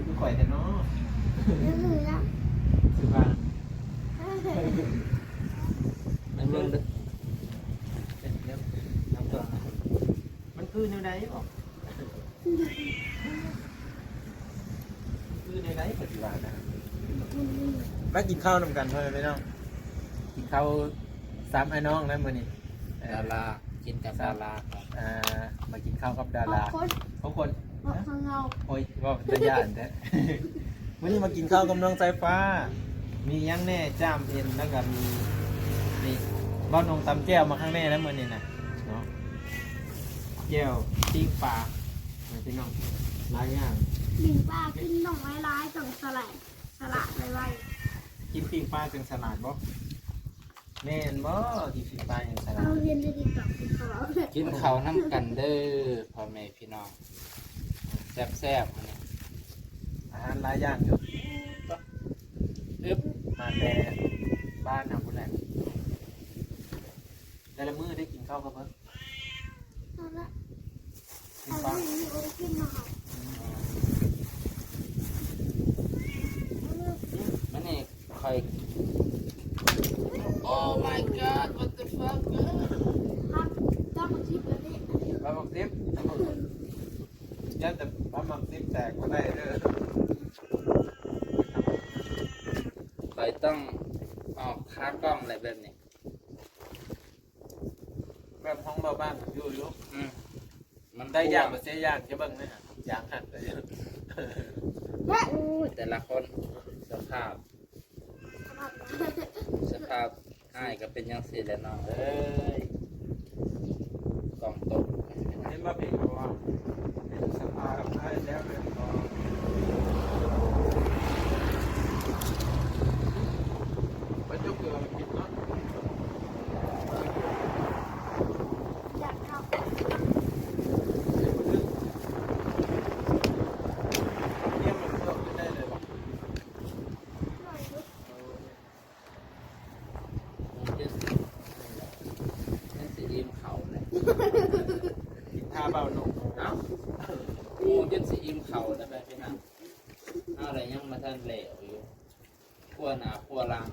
ຄືຂ້ອຍແທ້ເນາະ. ເອີ ຄືວ່າ ມັນເບິ່ງເດີ ມັນຄືແນວໃດບໍ? ຄືແນວໃດກໍຊິວ່ານະ. ມາກິນເຂົ້ານຳກັນ ພໍ່ແມ່ພີ່ນ້ອງ, ກິນເຂົ້າສາມອ້າຍນ້ອງນະມື້ນີ້. ເອີ ດາລາ ກິນກັບດາລາ. ອ່າ ມາກິນເຂົ້າກັບດາລາ ຫົກຄົນ ຫົກຄົນ. ເວົ້າຂ້າງນອກ ໂອ້ຍ ເວົ້າເປັນຕາຢ້ານແທ້. ມື້ນີ້ມາກິນເຂົ້າກັບນ້ອງສາຍຟ້າ. ມີຫຍັງແດ່? ຈ້າມເອັນ ແລ້ວກໍມີ ນີ້ ບ່າວນົງຕຳແຈ່ວມາຄັ້ງແນ່ແລ້ວມື້ນີ້ນະເນາະ. ແຈ່ວ ປີ້ງປາ ພີ່ນ້ອງ ຫຼາຍຢ່າງ. ປີ້ງປາກິນໜອງຫຼາຍໆ ຈັ່ງສະຫຼາດ ສະຫຼາດໄວໆ. ກິນປີ້ງປາຈັ່ງສະຫຼາດບໍ່? ແມ່ນບໍ່? ກິນປີ້ງປາຈັ່ງສະຫຼາດ. ເຮົາເຫັນໃນ TikTok ເພິ່ນກໍເວົ້າ ກິນເຂົ້ານຳກັນເດີ ພໍ່ແມ່ພີ່ນ້ອງ ແຊບໆ ມື້ນີ້ ອາຫານຫຼາຍຢ່າງຢູ່. ອຶບ ມາແຕ່ບ້ານເຮົາພຸ້ນແຫຼະ. ແຕ່ລະມື້ໄດ້ກິນເຂົ້າກັບເພິ່ນ ເອົາລະ ກິນເຂົ້າ ອັນນີ້ມີໂອວັນເນາະ. ອືມ ມື້ນີ້ຂ້ອຍ Oh my god, what the fuck? ປາໝຶກດິບແບບນີ້ ປາໝຶກດິບ ຢ່າແຕ່ປາໝຶກດິບແຕກບໍ່ໄດ້ເດີ. ຂ້ອຍຕ້ອງອອກຄາກ້ອງແຫຼະແບບນີ້. ແບບຂອງເບົາບ້ານຢູ່ຢູ່. ອືມ ມັນໄດ້ຢ່າງບໍ່ເສຍຢ່າງ ຈະເບິ່ງເດີ ຢ່າງຫັ້ນເດີ. ໂອ້ຍ ແຕ່ລະຄົນ ສະພາບ ສະພາບອ້າຍກໍເປັນຈັ່ງຊີ້ແຫຼະນ້ອງເອີຍ. ກ້ອງຕົກ ເຫັນບໍ່ເປັນ ເພາະວ່າເປັນສະພາບອ້າຍແລ້ວແມ່ນບໍ່? ໄປຈົກເກືອມາກິນເນາະ. ຢາກເຂົ້າ ຕຽມມັນເຂົ້າໄປໄດ້ເລີຍບໍ່? ໂອ້ ຈົນຊິ ຈົນຊິອີ່ມເຂົ້າແຫຼະ ກິນທ່າເບົາໜຸ່ມ. ເອົ້າ ໂອ້ ຈົນຊິອີ່ມເຂົ້າແລ້ວ ໄປ ໄປນັ່ງ ເອົາ ແລ້ວຍັງບໍ່ທັນແລ້ວຢູ່. ຄົວໜ້າຄົວຫຼັງ.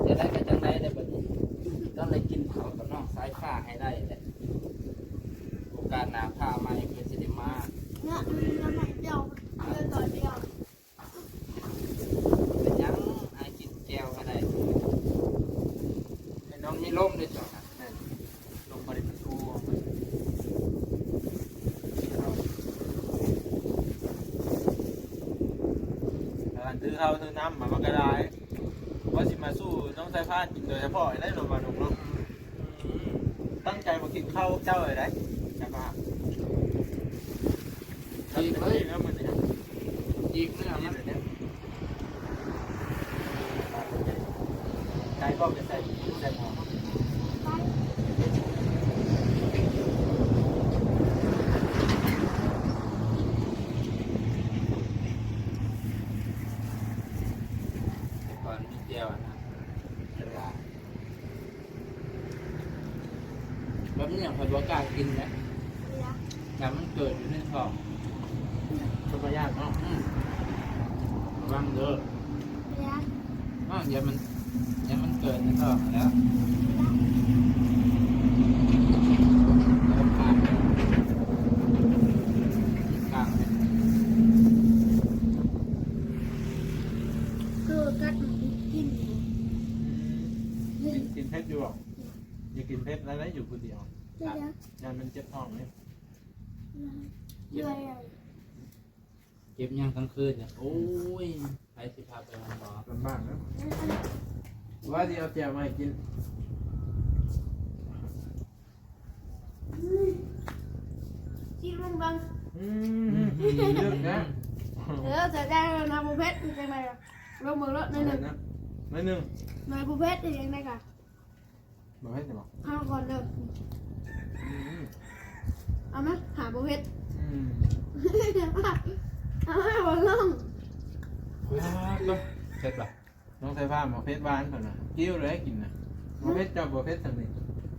ເອົ້າ ຈະໄດ້ກໍຈັ່ງໄດ້ແຫຼະບັດນີ້ ຕ້ອງໄດ້ກິນເຂົ້າກັບນ້ອງສາຍຟ້າໃຫ້ໄດ້ແຫຼະ. ໂອກາດໜ້າຟ້າໃໝ່ເພິ່ນຊິໄດ້ມາເນາະ. ເຫຼືອໜ້ອຍດຽວ ເຫຼືອຕອນດຽວ. ເປັນຫຍັງ ອ້າຍກິນແຈ່ວກໍໄດ້. ໃຫ້ນ້ອງມີລົມເດ້ເຈົ້ານະ. ແມ່ນ ລົມບໍ່ໄດ້ປະຕູ. ອັນຖືເຂົ້າຖືນ້ຳມາ ມັນກໍໄດ້ ວ່າຊິມາສູ້ນ້ອງສາຍຟ້າກິນໂດຍສະເພາະໄດ້ເນາະ ບ່າວນົງເນາະ. ຕັ້ງໃຈມາກິນເຂົ້າເຈົ້າເລີຍໄດ໋ ສາຍຟ້າ. ອີກເລີຍ ອີກເລີຍ ອີກເລີຍ ອີກເລີຍ. ໄກ່ບໍ່ໄປໃສ່ ໃສ່ໝໍ້. ແຕ່ກ່ອນມີແຈ່ວອັນນັ້ນ ແບບນີ້ຂ້ອຍບໍ່ກ້າກິນເດ້ ຢ້ານມັນເກີດຢູ່ໃນທ້ອງ. ກໍບໍ່ຢ້ານເນາະ. ອືມ ລະວັງເດີ ຢ້ານ ອ້າວ ຢ້ານມັນ ຢ້ານມັນເກີດໃນທ້ອງຫັ້ນແຫຼ້ວ. ກ້າ ເກີດກັດມັນກິນຢູ່. ກິນ ກິນເຜັດຢູ່ບໍ່? ຢ່າກິນເຜັດຫຼາຍໆ ຢູ່ຜູ້ດຽວ ຢ້ານມັນເຈັບທ້ອງເດ້. ເຈັບຍາມກາງຄືນນີ້ ໂອ້ຍ ໃຜຊິພາໄປຫາໝໍ? ລຳບາກນະ ວ່າຊິເອົາແຈ່ວມາໃຫ້ກິນ. ຊິລອງເບິ່ງ. ອືມ ເລືອກນະ. ເອີ ໃສ່ໄດ້ນະ ບໍ່ເຜັດ ເປັນຈັ່ງໃດ? ລອງເບິ່ງໂລດ ໜ້ອຍໜຶ່ງ ໜ້ອຍໜຶ່ງ ໜ້ອຍບໍ່ເຜັດ ເຮັດຈັ່ງໃດກະ ບໍ່ເຜັດບໍ່? ເອົາກ່ອນເດີ. ອືມ ເອົາມາ ຫາບໍ່ເຜັດ. ອືມ ເອົາມາ ບໍ່ລອງ. ເຜັດບໍ່? ນ້ອງສາຍຟ້າ ໝາກເຜັດຫວານເພິ່ນວ່າ ກິ້ວເລີຍກິນນະ. ໝາກເຜັດ ເຈົ້າບໍ່ເຜັດສ່ຳນີ້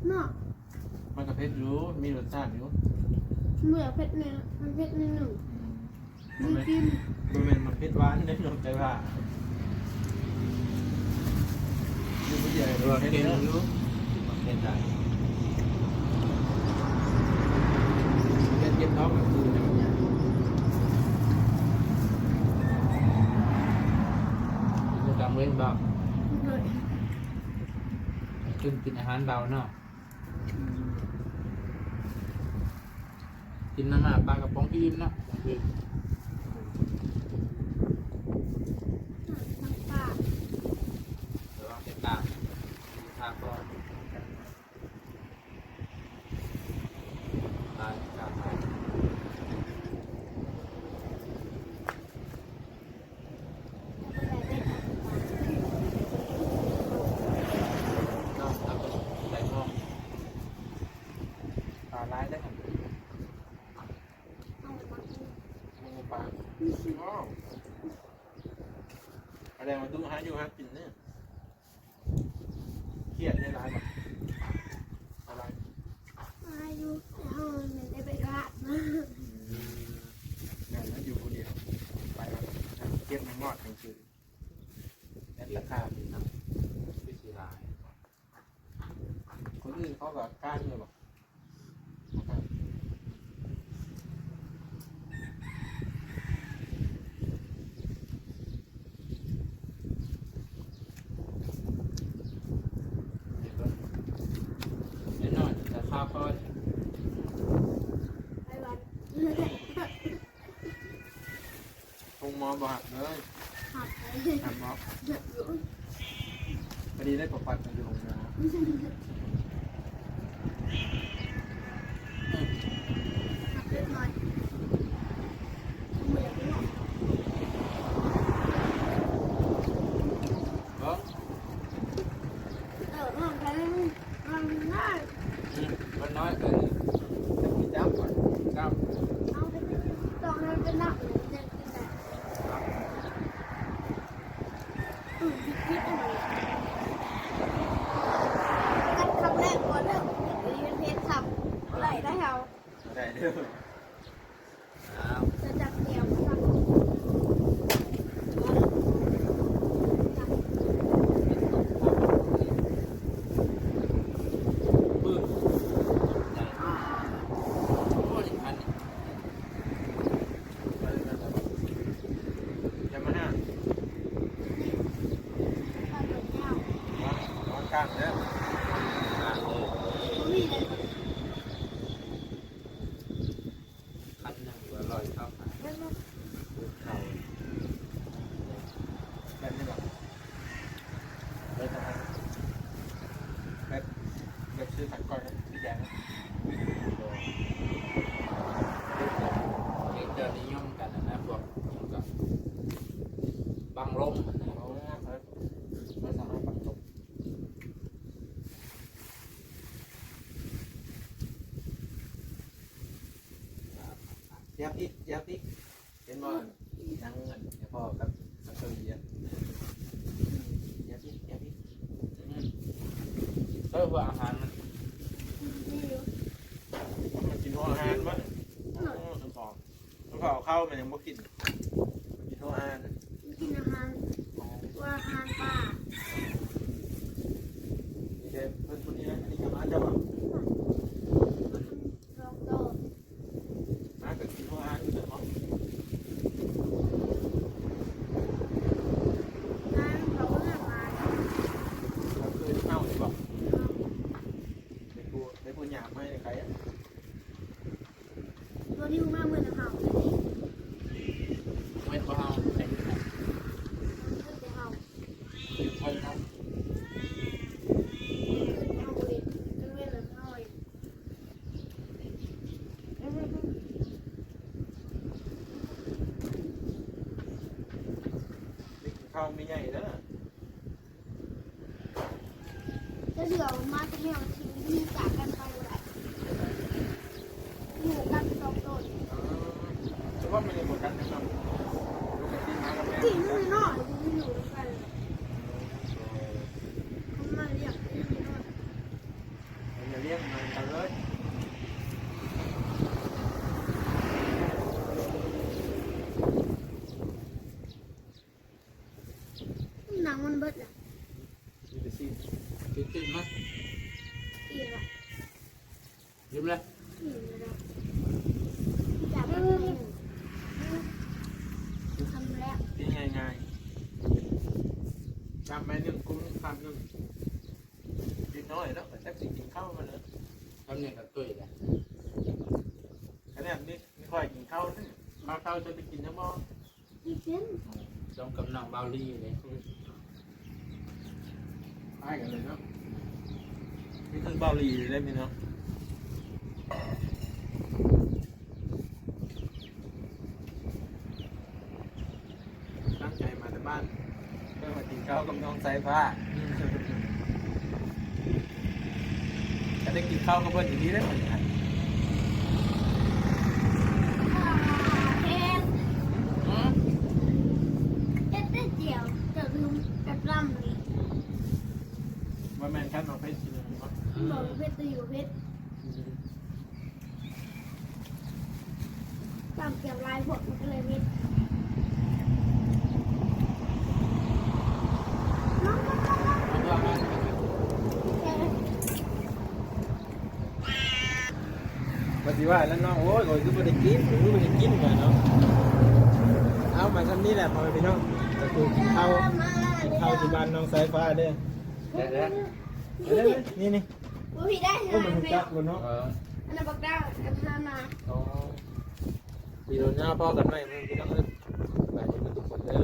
ເນາະ. ມັນກໍເຜັດຢູ່ ມີລົດຊາດຢູ່. ບໍ່ຢາກເຜັດແນ່ ມັນເຜັດໜ້ອຍໜຶ່ງ. ບໍ່ແມ່ນໝາກເຜັດຫວານເດ້ ນ້ອງໄກ່ວ່າ ຢູ່ຜູ້ດຽວ ແຕ່ວ່າເກັ່ງຢູ່ ໝາກເຜັດໄດ້ ເຮັດເຈັບທ້ອງກາງຄືນນະ ກິນກາງເວັນບໍ່? ໂດຍ ຕື່ມກິນອາຫານເບົາເນາະ. ອືມ ກິນມາມ່າປາກະປ໋ອງອີ່ມເນາະ ບາງທີ ອືມ ນ້ຳປາ ລະວັງແຕ່ປາກ ທາກ່ອນ ຕາຍ ຕາຍ. ປາຫຼາຍເດ້ ປາ ອ້າວ ສະແດງວ່າດຸຫາຢູ່ຫາກິນເດ້. ຄຽດໄດ້ຫຼາຍບໍ່? ຫຼາຍ ຫຼາຍຢູ່ ແຕ່ເຮົາແມ່ນໄດ້ໄປກະລາດມາ. ອືມ ແມ່ນແລ້ວ ຢູ່ຜູ້ດຽວ ໄປແລ້ວ ເກັບມາງອດຈັ່ງຊື່ ແມ່ນລາຄາດີນຳ ຄືຊິຫຼາຍ. ຄົນອື່ນເຂົາກໍການຢູ່ບໍ່? ເຮັດເບິ່ງ ເຮັດໜ້ອຍ ແຕ່ຄາວກ່ອນ ໄປວັດ. ໂຮງໝໍບໍ່ຮັບເລີຍ? ຮັບເລີຍ ຮັບບໍ່? ຮັບຢູ່ ພໍດີໄດ້ປະປັດກັນຢູ່ໂຮງໝໍ ຮັບເລັກນ້ອຍ ບໍ່ຢາກໄປນອນ ເອີ ນອນໄປ ນອນໄປ. ອືມ ເພິ່ນນ້ອຍເກີນ ຈຳ ຈຳ ເອົາ ຕ້ອງໃຫ້ເປັນນ້ຳ ມັນຈຶ່ງກິນໄດ້. ອືມ ຜິດໆ ອັນນີ້ ກັດຄຳແລກກ່ອນເດີ ເຮັດເພຈຊ້ຳ ບໍ່ໄດ້ໄດ໋ເຮົາ ບໍ່ໄດ້ເດີ. ອ້າວ ຈະຈັບແຈວມາໃສ່ ປຶ້ງ ໃຫຍ່ ໂອ້ ນີ້ຄັນນີ້ ຢາມາຫ້າ ວາງ ວາງກ້າງເດີ ກ້າງເດີ ບໍ່ມີເລີຍ. ຄັນໜຶ່ງລະຮ້ອຍຊາວຫ້າ ເຂົ້າ ແບບນີ້ບໍ່? ແບບ ແບບຊື້ຖັງກ້ອຍນະ ສີແດງນະ ເຂົາເຈົ້ານິຍົມກັນນະ ພວກ ບັງລົມຫັ້ນນະ ເອີ ເອີ ເອີ ບັງລົມ. ຢ່າພິກ ຢ່າພິກ ເຫັນບໍ່? ອືມ ຫຍັງອັນ ໃຫ້ພໍ່ກັບ ກັບເຂົາເຮັດວຽກ ອືມ ຢ່າພິກ ຢ່າພິກ ອືມ ເອີ ເພື່ອອາຫານມັນ ມີຢູ່ ມັນກິນຫົວອາຫານບໍ່? ອືມ ໂອ້ ສະພອງ ສະພອງເຂົ້າມັນຍັງບໍ່ກິນ ກິນຫົວອາຫານ ກິນອາຫານ ອໍ ວ່າອາຫານປາ ນີ້ເດ້ ເພິ່ນຜູ້ນີ້ນະ ອັນນີ້ກໍມາຈາກ ອືມ ສອງໂຕ ມາກໍກິນຫົວອາຫານຄືກັນເນາະ ມາເຂົາເອີ້ນມາ ກໍຄືເຮົານີ້ບໍ ໄດ້ຜູ້ ໄດ້ຜູ້ຫຍາບໃຫ້ໄດ້ໃຄ ຕົວນີ້ມາເໝືອນເຮົາ ແມ່ນບໍ່ເຮົາ ແມ່ນ ແມ່ນແຕ່ເຮົາ ເປັນຄົນເຮົາ ເຮົາບໍ່ເຫັນ ເປັນເວລາເຮົາ ໄດ້ກິນເຂົ້າແມ່ໃຫຍ່ເດີ. ແຕ່ເທື່ອມັນມາແຕ່ແນວທີ່ມີຈາກກັນໄປບໍ່ໄດ້ ໝູ່ກັນສອງໂຕ ເອີ ແຕ່ວ່າມັນຍັງບໍ່ກັນນຳ ທີ່ນ້ອຍໆ ທີ່ມັນຢູ່ນຳກັນ ມັນມາລ້ຽງທີ່ນ້ອຍໆ ມັນຈະລ້ຽງນຳກັນເລີຍ. ເດັກນ້ອຍເນາະ ກໍຈັກຊິກິນເຂົ້າມາເລີຍ. ທຳນີ້ກໍຕຸ້ຍແລ້ວ. ຂະໜາດມີ ມີຂ້ອຍກິນເຂົ້ານີ້ ມາເຊົ້າຈະໄປກິນຍັງບໍ່? ກິນເປັນ. ສົມກັບນ້ອງເບົາຫຼີເດ້. ອືມ. ຄ້າຍກັນເລີຍເນາະ. ນີ້ຄືເບົາຫຼີເດ້ພີ່ນ້ອງ. ຕັ້ງໃຈມາແຕ່ບ້ານ ເພື່ອມາກິນເຂົ້າກັບນ້ອງສາຍຟ້າ. ອືມ. ກໍໄດ້ກິນເຂົ້າກັບເພິ່ນອີ່ຫຼີເດ້. ເຮັດ ອືມ ເຮັດແຕ່ແຈ່ວ ເຈົ້າລືມແບບລຳນີ້. ບໍ່ແມ່ນຄັນເອົາເຜັດຊິເລີຍບໍ່? ອືມ ບໍ່ເຜັດ ແຕ່ຢູ່ເຜັດ. ອືມ. ຕຳແຈ່ວຫຼາຍໂພດ ມັນກໍເລີຍເຜັດ. ວ່າຊິວ່າແລ້ວເນາະ ໂອ້ຍ ຂ້ອຍຄືບໍ່ໄດ້ກິນ ຂ້ອຍຄືບໍ່ໄດ້ກິນວ່າເນາະ. ເອົາ ມາຊ່ຳນີ້ແຫຼະ ພໍ່ແມ່ພີ່ນ້ອງ ກໍຄືກິນເຂົ້າ ກິນເຂົ້າທີ່ບ້ານນ້ອງສາຍຟ້າເດີ. ເດີໆ ນີ້ໆ. ບໍ່ຜິດໄດ້ ໂອ້ ມັນຮູ້ຈັກບໍ່ເນາະ? ເອີ ອັນນັ້ນບັກດາວ ອັນນັ້ນມາ. ອໍ ວິດີໂອໜ້າພໍ້ກັນໃໝ່ ພີ່ນ້ອງເອີຍ. ສະບາຍດີເບິດທຸກຄົນເດີ.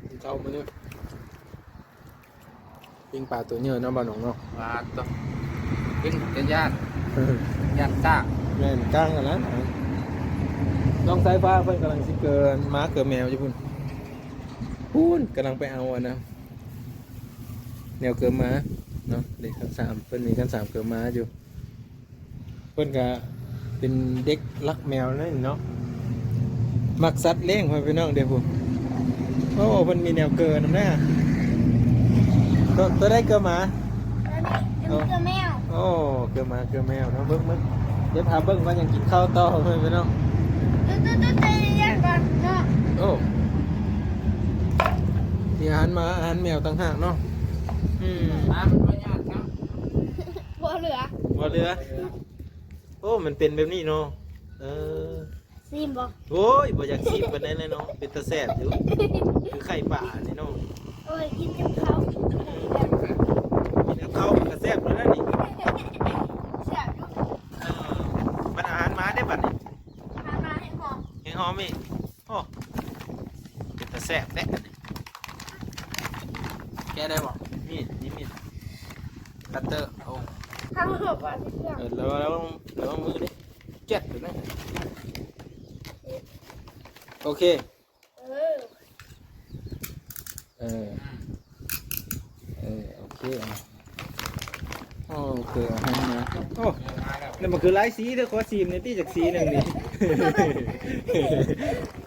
ກິນເຂົ້າມື້ນີ້ ປີ້ງປາຕົວໃຫຍ່ເນາະ ບ່າວໜອງເນາະ. ວ່າຕົວ ກິນແຕ່ຢ້ານ ຢ້ານກ້າງ. ແມ່ນ ກ້າງອັນນັ້ນ. ນ້ອງສາຍຟ້າເພິ່ນກຳລັງຊິເກີມາ ເກີມແມວຢູ່ພຸ້ນ ພຸ້ນ ກຳລັງໄປເອົາອັນນະ ແນວເກີມມາເນາະ. ເດັກຂັ້ນສາມ ເພິ່ນມີຂັ້ນສາມເກີມມາຢູ່. ເພິ່ນກະເປັນເດັກຮັກແມວນັ້ນເນາະ ມັກສັດລ້ຽງ ພໍ່ແມ່ພີ່ນ້ອງເດ້ພຸ້ນ. ໂອ້ ເພິ່ນມີແນວເກີນຳເດ້. ໂຕ ໂຕໃດເກີມາ? ໂຕນີ້ ເອີ ເກີມແມວ. ໂອ້ ເກີມາ ເກີມແມວເນາະ. ເບິ່ງ ເບິ່ງ ດຽວພາເບິ່ງວ່າຍັງກິນເຂົ້າຕໍ່ ພໍ່ແມ່ພີ່ນ້ອງ. ໂຕ ໂຕ ໂຕ ໃຈເຢັນກ່ອນເນາະ. ໂອ້ ມີອາຫານໝາ ອາຫານແມວຕ່າງຫາກເນາະ. ອືມ ໝາມັນບໍ່ຍາກເນາະ. ບໍ່ເຫຼືອ ບໍ່ເຫຼືອ. ໂອ້ ມັນເປັນແບບນີ້ເນາະ. ເອີ ຊີມບໍ່? ໂອ້ຍ ບໍ່ຢາກຊີມປານໃດແຫຼະເນາະ. ເປັນຕາແຊບຢູ່ ຄືໄຂ່ປານີ້ເນາະ. ໂອ້ຍ ກິນກັບເຂົ້າ ກິນກັບເຂົ້າມັນກໍແຊບຢູ່ແລ້ວນີ້. ແຊບຢູ່. ເອີ ບັດອາຫານມາເດ້ບັດນີ້. ອາຫານມາ ແຮງຫອມ ແຮງຫອມອີກ. ໂອ້ ເປັນຕາແຊບແທ້ອັນນີ້. ແກະໄດ້ບໍ່? ມີດ ມີມີດ ຄັດເຕີ. ໂອ້ ເອີ ລະວັງ ລະວັງມືເດ້. ເຈັບຢູ່ນະ. ໂອເຄ. ເອີ ເອີ ເອີ ໂອເຄ. ໂອ້ ເກີດອາຫານມາ. ໂອ້ ແລ້ວມັນຄືຫຼາຍສີເດີ. ຂໍຊີມແດ່ຕິ ຈັກສີໜຶ່ງນີ້. ເ